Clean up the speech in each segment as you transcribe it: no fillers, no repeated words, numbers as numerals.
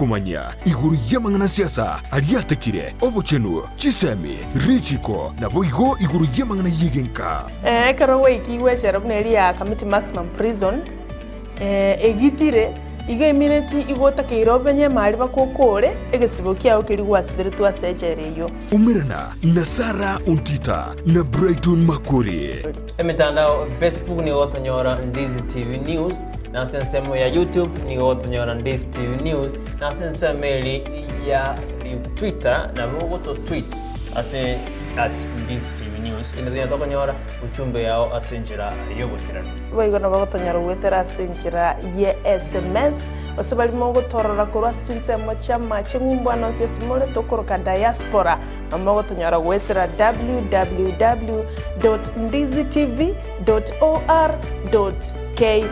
okomanya igoro y'amang'ana siasa aria atekire, obochenu, chisemi, richiko, naboigo igoro y'amang'ana y'egenka. Ekero gwaikigwe echela buna eria ya Kamiti Maximum Prison, egitire, igo emineti igo otakeire omenye emari mpaka okore egesibo kiao keria gwasiberetwe ase echela eyio. Umerana na Sarah Ontita na Brighton Makori. Emetandao Facebook nigo gotonyora Ndizi TV News, na ase ensemo ya YouTube nigo gotonyora Ndizi TV News, na ase ensemo eri ya Twitter nabo ogoto tweet ase at Ndizi TV News. Kende tonya tokonyora ujumbe yao ase enchera y'oboikeranu. Boigo nabo gotonyora goetera ase enchera ye sms, gose baria mogotorora korwa ase chinsemo chi'amache ng'umbu ande onsi ase more tokoroka diaspora, nabo mogotonyora goetera www dot ndizitv dot or dot ke.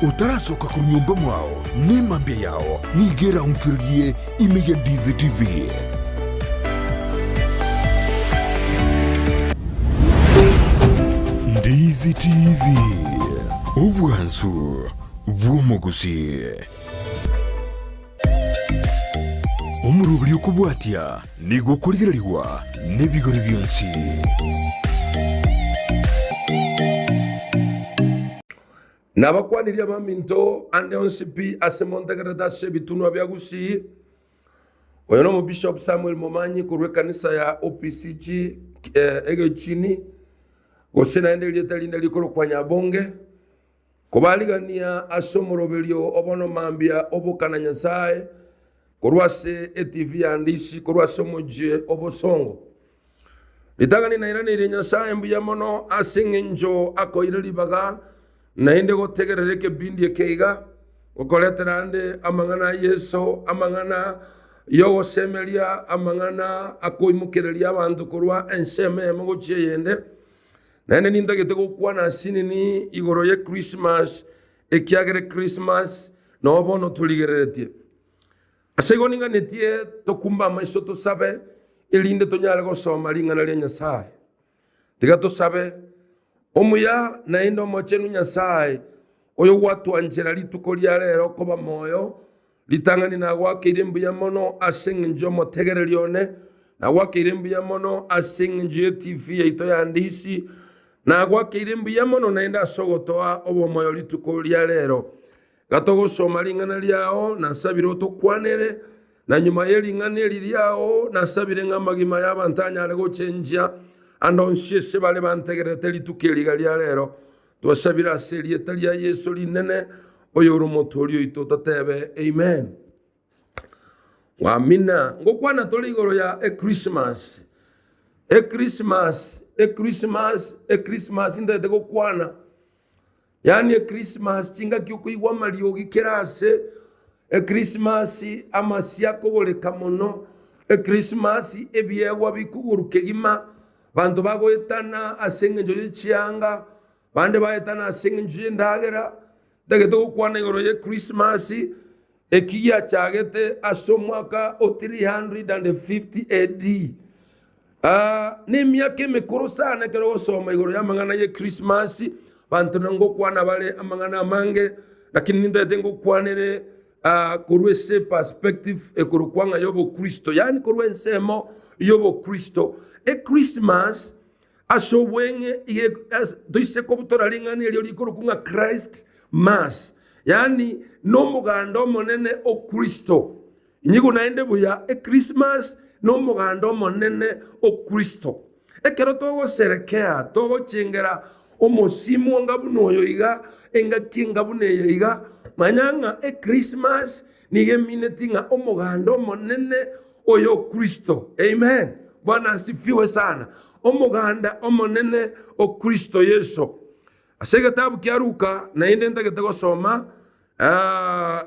Otarasoka korwa nyomba mwao, nemambia yao nigo eraonchorerie ime ya Ndizi TV. Ndizi TV, obwansu bw'omogusii. Omoroberi okobwatia nigo okorigererigwa nebigori bionsi. Nabakwanirie abaminto ande onsi pi ase montegererete ase ebitunwa bia Gusii. Oyo nomo Bishop Samuel Momanyi korwa ekanisa ya OPCG eh, Egechini gose naende erieta rinde rikorokwa Nyabonge. Kobarigania ase omoroberio o bono mambia obokana Nyasae korwa ase etibi ya Ndisi korwa ase omochie o Bosongo. Ritang'ani nairaneirie Nyasae mbuya mono ase eng'encho akoire ribaga naende gotegerera ekebindi eke iga, gokoretera ande amang'ana a Yeso, amang'ana y'ogosemeria, amang'ana akoimokereria abanto korwa ensemo eyemo gochia eyende. Naende nintagete gokwana asinini igoro ye Christmas, ekiagera Christmas noo bono torigereretie. Ase igo ninganetie tokumbe amaiso tosabe, erinde tonyare gosoma ring'ana ria Nyasae. Tiga tosabe, Omuya naende omochenu Nyasae, oyogwatwanchera rituko ria rero koba moyo, Ritang'ani nagoakeire mbuya mono ase engencho y'omotegereri one, nagoakeire mbuya mono ase engencho y'etifi yaito ya Ndisi, nagoakeire mbuya mono naende ase ogotoa obomoyo rituko ria rero. Gatogosoma ring'ana riao, nasabire otokwanere, na nyuma ye ring'ana eri riao, nasabire ng'a amagima y'abanto anyare gochenchia ande onsi ase bare bantegererete rituko eri iga ria rero. Twasabire ase erieta ria Yeso rinene, oyore Omotooria oito, totebe, Amen. Amina. Ngokwana tore igoro ya Echristmas. Echristmas, Echristmas, Echristmas ntagete gokwana. Yaani Echristmas chingaki okoigwa amariogi kera ase, Echristmas amasio akogoreka mono, Echristmas ebiegwa bikogorwa kegima, Abanto bagoetana ase engencho ye chianga, bande baetana ase engencho y'endagera. Ntagete gokwana igoro ye Christmas, eki giachagete ase omwaka o 350 AD. Ah, nemiaka emekoro sana ekero ogosoma igoro y'amang'ana ye Christmas, banto na ngokwana bare amang'ana amange, lakini nintagete ngokwanere ah, korwa ase perspective ekorokwa ng'a y'obokristo, yaani korwa ensemo y'obokristo. Echristmas ase obweng'e iga as- toise kobutora ring'ana erio rikorokwa ng'a Christ mass, yaani nomoganda omonene o Kristo. Inyigo naende buya, Echristmas nomoganda omonene o Kristo. Ekero togoserekea, togochengera omosimo onga buna oyo iga, engaki enga buna eye iga, manya ng'a Echristmas nigo emineti ng'a omoganda omonene oyo Kristo. Amen. Bwana asifiwe sana. Omoganda omonene o Kristo Yeso. Ase egetabu kia Luka naende ntagete gosoma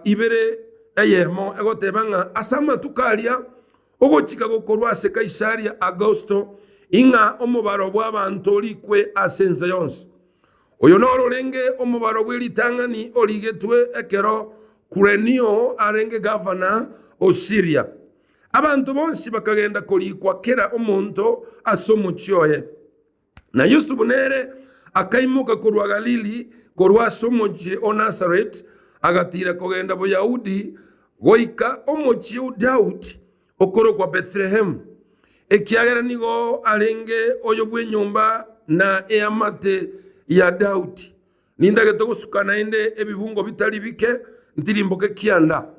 ibere eyemo egoteba ng'a ase amatuko aria Ogochika gokorwa ase Kaisaria Augusto, ing'a omobaro bw'abanto orikwe ase ense yonsi. Oyo noro orenge omobaro bwe ritang'ani origetwe ekero Kurenio arenge gavana o Siria. Abanto bonsi bakagenda korikwa kera omonto ase omochie oye. Na Yusufu nere akaimoka korwa Galili, korwa ase omochie o Nazareti, agatiira kogenda Boyahudi. goika omochie o Daudi okorokwa Bethlehemu, ekiagera nigo arenge oyo bw'enyomba na eamate ya Daudi. Nintagete gosuka naende ebibungo bitari bike, ntirimboke kianda.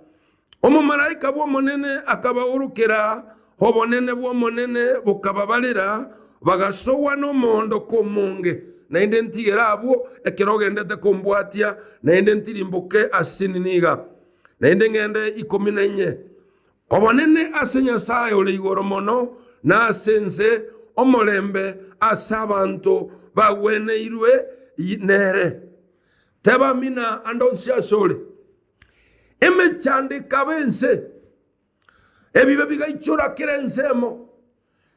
Omomalaika bw'Omonene akabaurukera, obonene bw'Omonene bokababarera, bagasogwa nomoondoko omonge. Naende ntigere abwo ekero ogendete kombwatia, naende ntirimboke ase niniga. Naende ngende ikomi na inye. Obonene ase Nyasae ore igoro mono, na ase ense omorembe ase abanto bagweneirwe nere. Teba amina ande onsi asore. Emechando ekaba ense, ebibe bigaichora kera ensemo,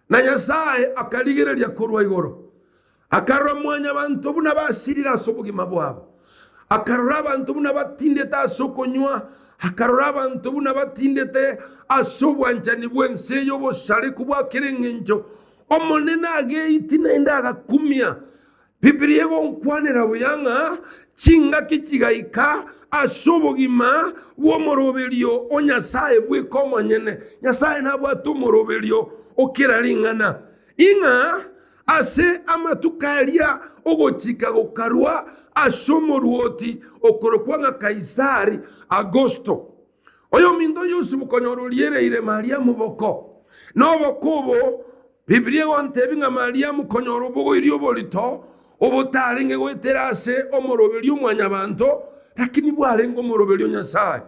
na Nyasae akarigereria korwa igoro, akarora mwanyabanto buna basirire ase obogima bwabo, akarora abanto buna batindete ase okonywa, akarora abanto buna batindete ase obwanchani bw'ense eye obosareku bwa kera engencho. Omonene ageiti naende agakumia. Bibilia egonkwanera buya ng'a chingaki chigaika ase obogima bw'omoroberio o Nyasae bweka omonyene. Nyasae nabwate omoroberio o kera ring'ana, ing'a ase amatuko aria ogochika gokarua ase omoruoti okorokwa ng'a Kaisari Agosto. Oyominto Yusufu konyora oriereire Mariamu boko. Noboko obo, Bibilia egontebia ng'a Mariamu konyora obogoirie oborito obotarenge goetera ase omoroberio o mwanyabanto, lakini bwarenge omoroberio o Nyasae.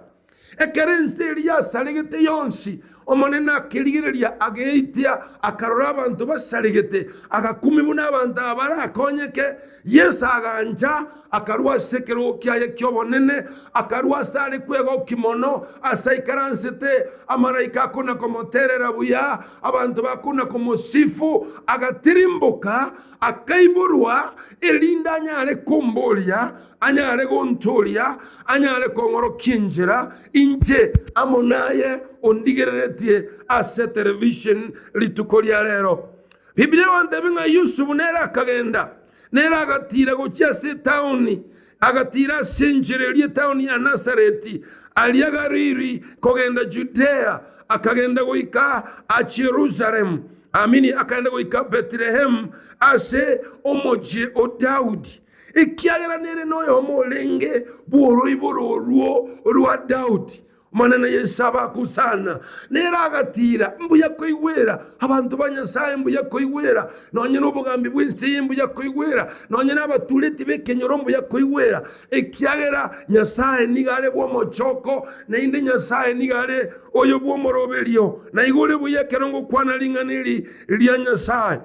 Ekero ense eria yasaregete yonsi, Omonene akerigereria, ageitia, akarora abanto basaregete, agakumia buna abanto aba barakonyeke. Yeso agancha, akarua ase ekerogo kiaye ki'obonene, akarua ase are kwegokia mono, ase aikaransete, amaraika akona-komoterera buya, abanto bakona-komosifu, agatirimboka, akaiborwa, erinde anyare komboria, anyare gontooria, anyare kong'orokia enchera, inche amo naye ondigereretie ase television rituko ria rero. Bibilia egontebia ng'a Yusufu nere akagenda, nere agatiira gochia ase etaoni, agatiira ase enchera eria etaoni ya Nasareti, aria Galili, kogenda Judea, akagenda goika achie Yerusalemu, amini, akagenda goika Bethlehemu, ase omochie o Daudi, ekiagera nere noyomo orenge bw'oroiboro orwo rwa Daudi. Omonene Yeso abakusana, nere agatiira, Mbuya koigwera abanto ba Nyasae, mbuya koigwera nonye nobogambi bw'ense eye, mbuya koigwera nonye nabatureti b'ekenyoro, mbuya koigwera, ekiagera Nyasae nigo are bw'omochoko, naende Nyasae nigo are oyo bw'omoroberio. Na igo ore buya ekero ngokwana ring'ana eri ria Nyasae.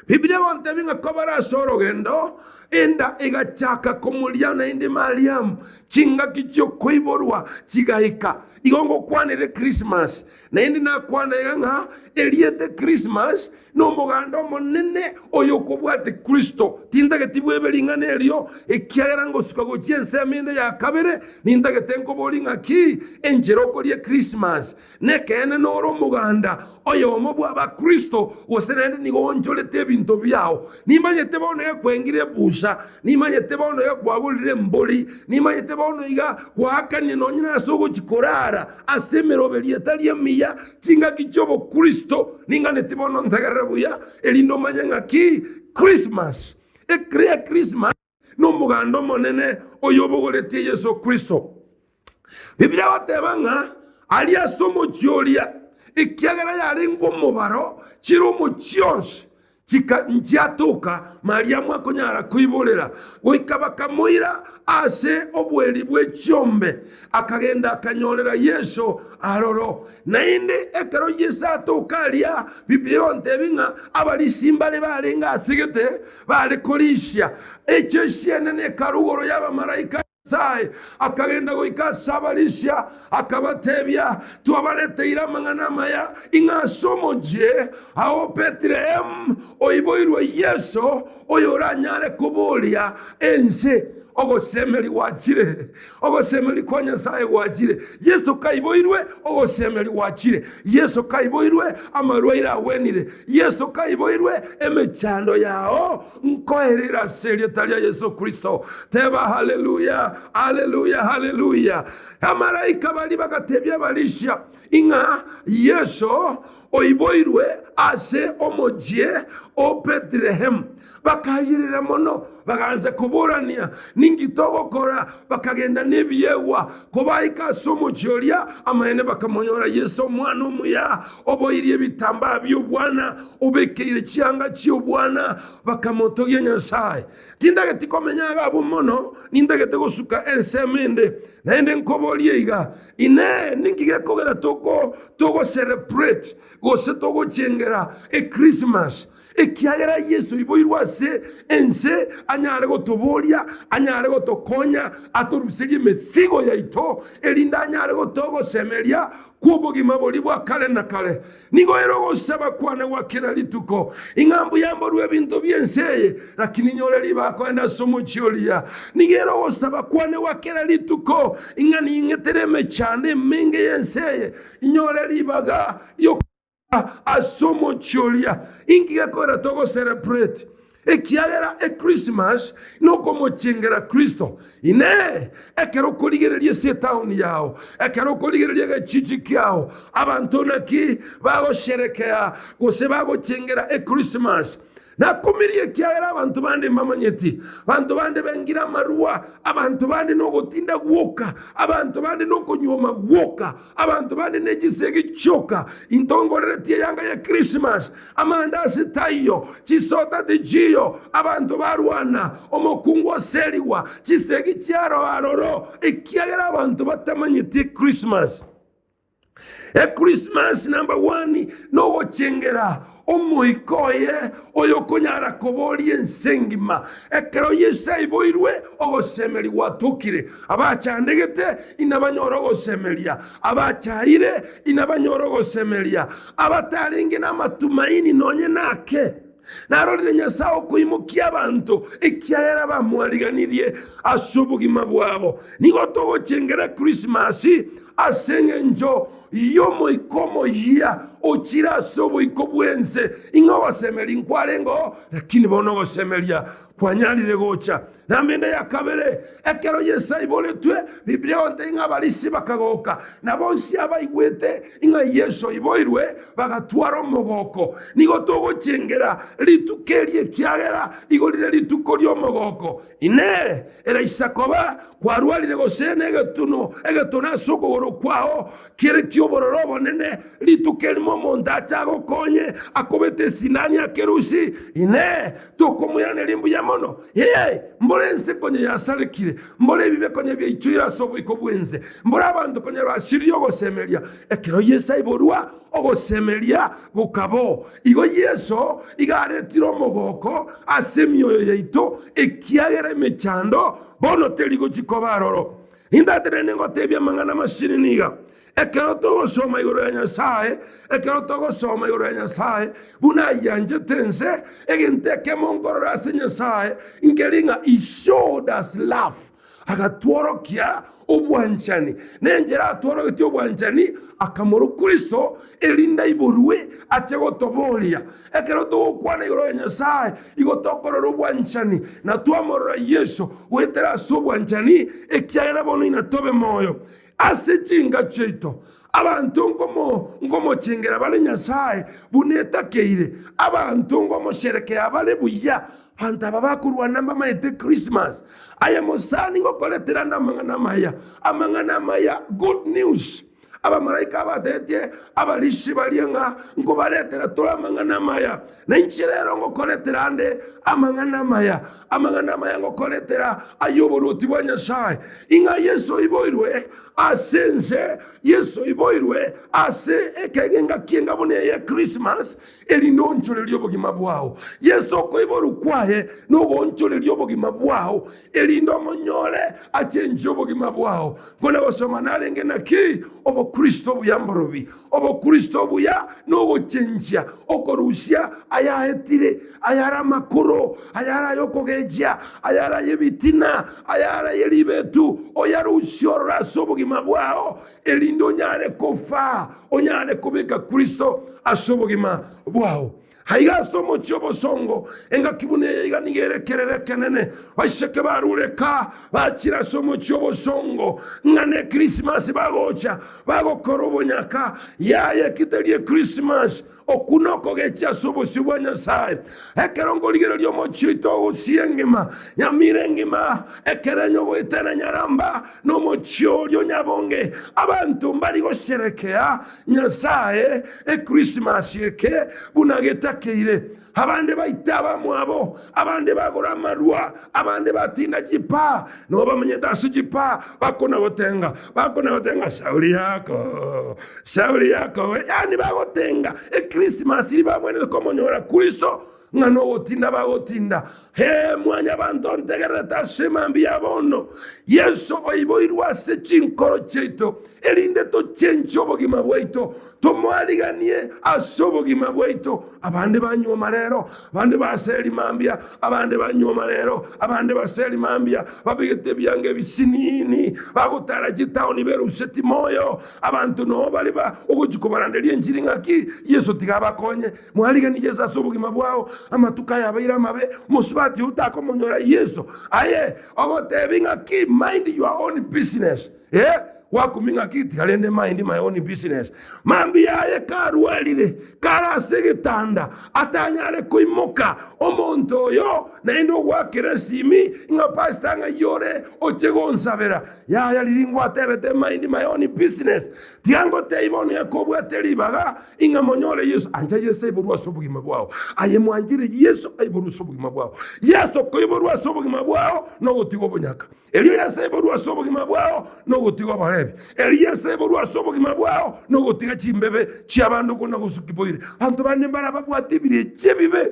Bibilia egontebia ng'a kobare ase orogendo, enda egachaka komoria naende Mariamu, chingaki chi'okoiborwa chigaika. Igo ngokwanere Krismasi, naende nakwana iga ng'a erieta Krismasi nomoganda omonene oyokobwatia Kristo. Tintageti bwebe ring'ana erio, ekiagera ngosuka gochia ensemo ende ya kabere, nintagete nkoborie ng'aki enchera okoria Krismasi. Nekeene nore omoganda oyomo bw'Abakristo, gose naende nigo oonchorete ebinto biao. Nimanyete bono iga kwengire ebusa, nimanyete bono iga kwagorire embori, nimanyete bono iga gwaakanire nonye nase ogochia korara ase emeroberio etari emiya chingaki chi'obokristo. Ninganeti bono ntegerere buya, erinde omanye ng'aki Christmas, Ekrimas nomoganda omonene oyobogoretie Yeso Kristo. Biblia egoteba ng'a aria ase omochie oria, ekiagera yarenge omobaro, chirumu chionsi chika nchiatoka Mariamu akonyara koiborera, goika bakamoira ase obweri bwe chiombe, akagenda akanyorera Yeso aroro. Naende ekero Yeso atoka aria, Biblia egontebia ng'a abarisia mbare barenge ase gete bare korisia echeshi enene ekarugoro y'abamalaika a Nyasae. Akagenda goika ase abarisia, akabatebia, Twabareteire amang'ana amaya, ing'a ase omochie ao Bethlehemu oiboirwe Yeso, oyoranyare koboria ense. Ogosemeria gwachire, ogosemeria kwa Nyasae gwachire. Yeso kaiboirwe, ogosemeria gwachire. Yeso kaiboirwe, amarwaire agwenire. Yeso kaiboirwe, emechando yao nkoerire ase erieta ria Yeso Kristo. Teba haleluya, haleluya, haleluya. Amaraika baria bagatebia abarisia ing'a Yeso oiboirwe ase omochie o Bethlehemu. Bakayerera mono, bagancha koborania, Ninki togokora? Bakagenda nebiegwa. Kobaika ase omochie oria, amaene bakamonyora Yeso, omwana omuya, oboirie ebitambaa bi'obwana, obekeire chianga chi'obwana, bakamotogia Nyasae. Tintageti komenya iga abwo mono, nintagete gosuka ensemo ende. Naende nkoborie iga, Inee, ninki gekogera toko togo-celebrate gose togochengera Echristmas? Ekiagera Yeso oiboirwe ase ense anyare gotobooria, anyare gotokonya, atoruserie emesigo yaito, erinde anyare gotoa ogosemeria kw'obogima boria bwa kare na kare. Nigo ere ogosaba kwane gwa kera rituko, ing'a mbuya mborue ebinto bi'ense eye, lakini nyore ribaga kogenda ase omochie oria. Nigo ere ogosaba kwane gwa kera rituko, ing'a ning'etere emechando emenge y'ense eye, inyore ribaga ri'okoba ase omochie oria. Inki gekogera togo-celebrate? Ekiagera Echristmas nokomochengera Kristo. Inee! Ekero okorigereria ase etaoni yao, ekero okorigereria egechichi kiao, abanto naki bagosherekea gose bagochengera Echristmas? Nakumirie ekiagera abanto bande mbamanyeti, abanto bande bengire amarua, abanto bande nogotinda gwoka, abanto bande nokonyuoma gwoka, abanto bande ne chisegi chioka. Intongoreretie eyanga ya Christmas, amandasi taiyo, chisota tichiyo, abanto barwana, omokungu oserigwa, chisegi chiaro aroro, ekiagera abanto batamanyeti Christmas. Echristmas number one nogochengera omoika oye oyokonyara koboria ense engima. Ekero Yeso aiboirwe, ogosemeria gwatokire. Abachandegete inabanyore ogosemeria, abachaire inabanyore ogosemeria, abatarenge namatumaini nonye nake. Narorire Nyasae okoimokia abanto, ekiagera bamwariganirie ase obogima bwabo. Nigo togochengera Krismasi ase engencho y'Omoika omoyia ochire ase oboiko bw'ense. Ing'a ogosemeria nkwarengeo, lakini bono ogosemeria kwanyarire gocha. Namba ende ya kabere, ekero Yeso aiboretwe, Biblia egontebia ng'a abarisia bakagoka, na bonsi abaigwete ng'a Yeso oiboirwe bagatwara omogoko. Nigo togochengera rituko eri ekiagera igo rire rituko ri'omogoko. Inee! Eraisa koba kwarwarire gose negetuno egetone ase okogoro kwao kere ki'obororo obonene, rituko erimo omonto ache agokonye, akobete esindani akerusie? Inee! Tokomoiraneria mbuya mono? Ee, mbore ense konya yasarekire, mbore ebibe konya biaichoire ase oboiko bw'ense, mbore abanto konya basiririe ogosemeria. Ekero Yeso aiborwa, ogosemeria gokaba oo. Igo Yeso iga aretire omogoko ase emioyo yaito, ekiagera emechando bono teri gochia koba aroro. Nintaterende ngotebie amang'ana amasinini iga, ekero togosoma igoro ya Nyasae, ekero togosoma igoro ya Nyasae, buna ayianchete ense, egento ekemo nkorora ase Nyasae, nkeri ng'a he showed us love, agatworokia obwanchani. Na enchera atworogetie obwanchani, akamorua Kristo, erinde aiborwe ache gotoboria. Ekero togokwana igoro ya Nyasae, igo tokorora obwanchani, na twamorora Yeso goetera ase obwanchani, ekiagera bono inatobe moyo ase chinka chiaito. Abanto nkomochengera bare Nyasae buna etakeire, abanto nkomosherekea bare buya. Abanto aba bakorwana mbamaete Christmas. Aye mosani ngokoretera ande amang'ana amaya, amang'ana amaya, good news. Abamalaika abateetie abarisia baria ng'a nkobaretera tore amang'ana amaya, na inche rero ngokoretera ande amang'ana amaya, amang'ana amaya ngokoretera ay'oboruoti bwa Nyasae, ing'a Yeso oiboirwe ase ense, Yeso oiboirwe ase ekegenga ki'enga buna eye Christmas, erinde oonchorerie obogima bwao. Yeso okoiborwa kwaye nogoonchoreria obogima bwao, erinde omonyore achenchie obogima bwao. Nkona gosoma narenge naki? Obokristo obuya mborobi? Obokristo obuya nogochenchia, okorusia ayaetire, ayare amakoro, ayare ay'okogechia, ayare ay'ebitina, ayare aye ribetu, oyarusie ororo ase obogima bwao, erinde onyare kofaa, onyare kobeka Kristo ase obogima bwao. Aiga ase omochie obosongo, engaki buna eye iga nigo ere ekerero ekenene. Baiseke barure ka, bachire ase omochie obosongo, ng'a ne Krismasi bagocha, bagokora obonyaka. Yaya, eki teri Ekrismasi, okwo nokogechia ase obosio bwa Nyasae. Ekero nkorigereria omochie oito ogosie engima, nyamira engima, ekerenyo goetana nyaramba, na omochie oria onyabonge, abanto mbari gosherekea Nyasae Ekrisimasi eke buna getakeire. Abande baite abamwabo, abande bagore amarwa, abande batinda chipaa, nigo bamenyete ase chipaa, bakona gotenga, bakona gotenga shauri yako, shauri yako we, yaani bagotenga Ekrisimasi riria babwenerete komonyora Kristo ng'a nogotinda bagotinda. Ee, mwanyabanto ntegererete ase mambia ya bono, Yeso oiboirwe ase chinkoro chiaito, erinde tochenche obogima bwaito, tomoariganie ase obogima bwaito. Abande banyuoma rero, abande baseri mambia, abande banyuoma rero, abande baseri mambia, babegete ebianga ebisinini, bagotara chitaoni beruseti moyo. Abanto noo bare ba ogochia kobaranderia enchiri ng'aki, Yeso tiga abakonye. Mwariganie Yeso ase obogima bwao, amatuko aya abeire amabe, omosubati oyio takomonyora Yeso. Aye ogotebi ng'aki mind your own business eh, gwakumia ng'aki tiga rende mind my own business. Mambia aye karwarire, kare ase egetanda, atanyare koimoka, omonto oyo naende ogoakera esimi ng'a pastor ng'ai ore oche gonsabera. Yaya riria ngwatebete mind my own business, tiga ngotebie bono ekobwate ribaga Ing'a monyore Yeso, ancha Yeso aiborwe ase obogima bwao. Aye mwanchire Yeso aiborwe ase obogima bwao. Yeso koiborwa ase obogima bwao nogotiga obonyaka. Erio Yeso aiborwe ase obogima bwao nogotiga oborebi. Erio Yeso aiborwe ase obogima bwao nogotiga chimbebe chi'abande okona gosuki boire. Abanto bande mbare ababwate ebirecha ebibe.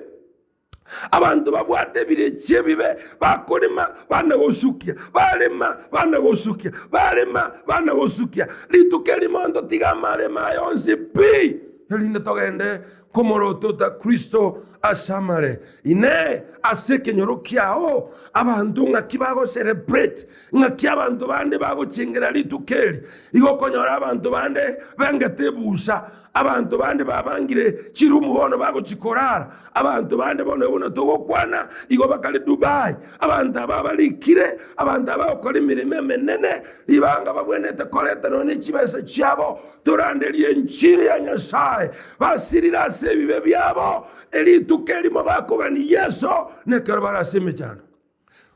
Abanto babwate ebirecha ebibe bakorema bana gosukia, barema bana gosukia, barema bana gosukia. Rituko erimo ntotige amaremo aya onsi pi, erinde togende komorotota Kristo ase amare. Inee! Ase ekenyoro kiao abanto ng'aki bago celebrate? Ng'aki abanto bande bagochengera rituko eri? Igo okonyora abanto bande bengete ebusa, Abanto bande babangire chirumu bono bagochia korara, abanto bande bono buna togokwana igo bakare Dubai. Abanto aba abarikire, abanto aba bagokora emeremo emenene, ribanga babwenerete koreta nonya ne chibesa chiabo, toranderie enchiri ya Nyasae. Basirire ase ebibe biabo, erituko erimo bakogania Yeso, nekero bare ase emechando.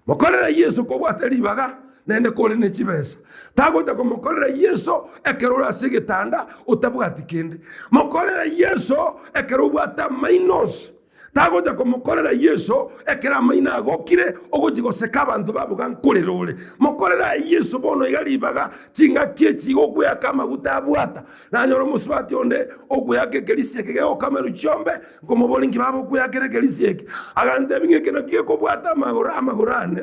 Mokorere Yeso kobwate ribaga naende kore ne chibesa. Tagocha komokorera Yeso ekero ore ase egetanda otabwati kende. Mokorere Yeso ekero obwate amaino onsi. Tagocha komokorera Yeso ekero amaino agokire ogochia goseka abanto baboga nkorera ore. Mokorere aye Yeso bono iga ribaga chingaki echi iga okweaka amaguta abwata. Nanyora omosubati onde okweaka ekerisi eke gegokamerwa chiombe, nkomoboria inki baba okweakera ekerisi eke? Agantebia ng'a eke nakio gekobwata amagoro amagoro ane.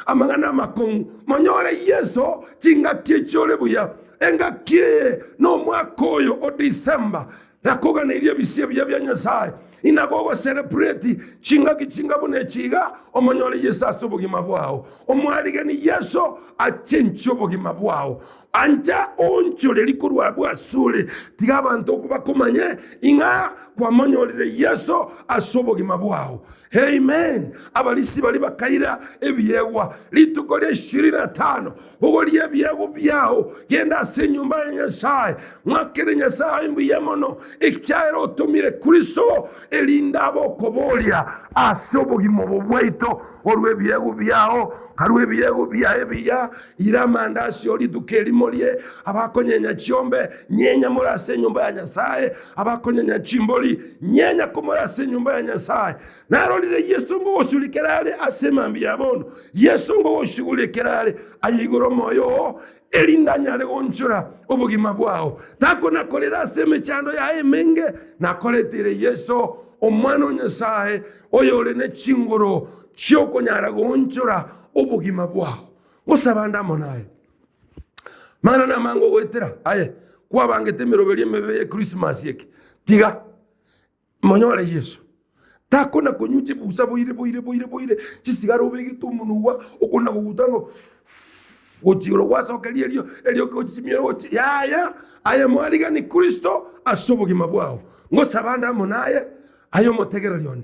Amang'ana amakong'u. Monyore Yeso chingaki echi ore buya. Engaki eye nomwaka oyo o December, nakoganeirie ebisio ebiya bia Nyasae. Inabo ogo celebrate chingaki chinga buna echi iga, omonyore Yeso ase obogima bwao. Omwarigani Yeso achenchie obogima bwao. Ancha oonchoreri korwa abwo asore, tiga abanto okwo bakomanye ing'a kwamonyorire Yeso ase obogima bwao. Amen. Abarisia baria bakaira ebiegwa rituko ria ishirini na tano. Bogoria ebiegwa biao, genda ase enyomba ya Nyasae, mwakere Nyasae mbuya mono, ekiagera otomire Kristo, erinde abe okoboria ase obogima obo bwaito. Orue ebiegwa biao, karue ebiegwa biaye buya, Ira amandasi o rituko erimo rie abakonyenya chiombe, nyenya more ase enyomba ya Nyasae, abakonyenya chimbori, nyenya komore ase enyomba ya Nyasae. Narorire Yeso ngogosurikera are ase emambia ya bono, Yeso ngogoshugurikera are aye igoro omoyo oo, erinde anyare gonchora obogima bwao. Takonakorera ase emechando yaye emenge, nakoreteire Yeso, Omwana o Nyasae, oyore ne chinguru chi'okonyara goonchora obogima bwao. Gose abande amo naye. Mang'ana namange ogoetera aye. Kwabangete emeroberio emebe ye Christmas eke. Tiga monyore Yeso. Takona konywa chibusa boire boire boire boire, chisigara obegete omonwa okona koguta ng'a gochia igoro gwasokeria erio erioki gochia chimioro gochia yaya, aye mwarigani Kristo ase obogima bwao. Ngosaba ande amo naye, aye omotegereri one.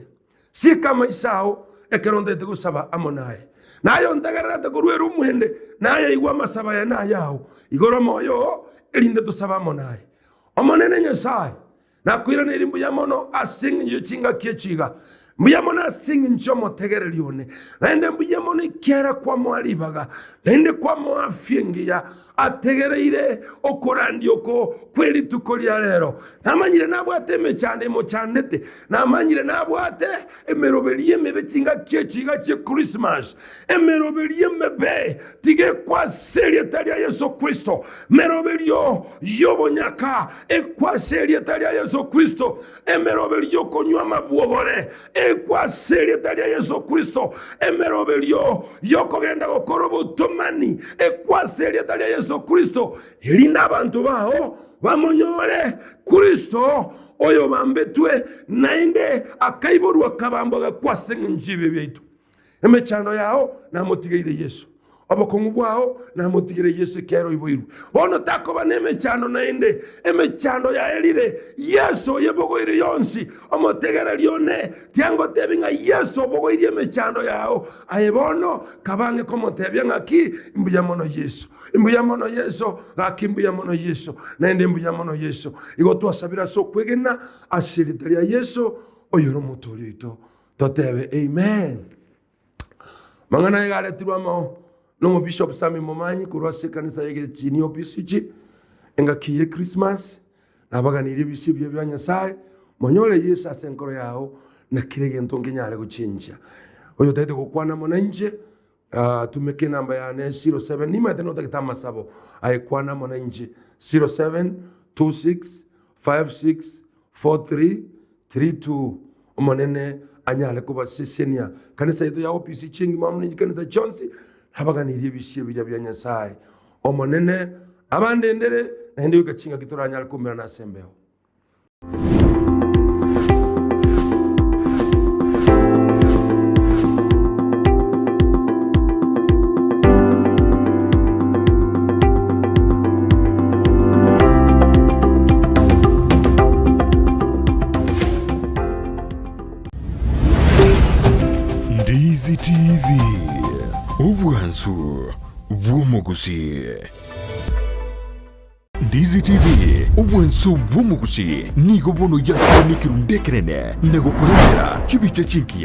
Sika amaiso ao ekero ntaete gosaba amo naye. Naye ontegererete korwa erumu ende, naye igwa amasabo aya nayao. Igora omoyo oo, erinde tosabe amo naye. Omonene Nyasae, nakoiraneiri mbuya mono ase engencho ye chingaki echi iga. Mbuya mono ase engencho y'omotegereri one, naende mbuya mono ekiagera kwamoa ribaga, naende kwamoa afya engiya. Ategereire okorandia oko kwe rituko ria rero. Namanyire nabwate emechando emochandete, namanyire nabwate emeroberio emebe chingaki echi iga chie Christmas, emeroberio emebe tiga ekwe ase erieta ria Yeso Kristo, meroberio y'obonyaka ekwe ase erieta ria Yeso Kristo, emeroberio y'okonywa amabwogore ekwe ase erieta ria Yeso Kristo, emeroberio y'okogenda gokora obotomani ekwe ase erieta ria Yeso Kristo, erinde abanto bao bamonyore Kristo oyobambetwe naende akaiborwa akabambwa agakwa ase engencho y'ebibe biaito. Emechando yao namotigeire Yeso, obokong'u bwao namotigere Yeso ekiagera oiboirwe. Bono takoba nemechando naende, emechando yaerire, Yeso oyebogoirie yonsi. Omotegereri one tiangotebi ng'a Yeso obogoirie emechando yao, aye bono kaba ang'e komotebia ng'aki, Mbuya mono Yeso, mbuya mono Yeso, gaki mbuya mono Yeso, naende mbuya mono Yeso. Igo twasabire ase okwegena ase erieta ria Yeso, oyore Omotoori oito. Totebe Amen. Amang'ana aya garetirwe amo n'Omobishop Sammy Momanyi korwa ase ekanisa ya Gechini OPCG engaki ye Christmas. Nabaganirie ebisio ebiya bia Nyasae, monyore Yeso ase enkoro yao na kera egento nkenyare gochenchia. Oyotagete gokwana amo nainche, ah, tumeka enamba yane 07 nimanyete notagete amasabo aye kwana amo nainche 07 26 56 43 32 Omonene anyare kobasesenia. Kanisa yaito ya OPC chingima amo ne chikanisa chionsi nabaganirie ebisio ebiya bia Nyasae. Omonene abandendere naende goika chingaki toranyare koumerana ase embeo. Ndizi TV, obwansu bw'omogusii. Ndizi TV, obwansu bw'omogusii nigo bono yakire nekerundu ekerene na gokorentera chibicha chingiya.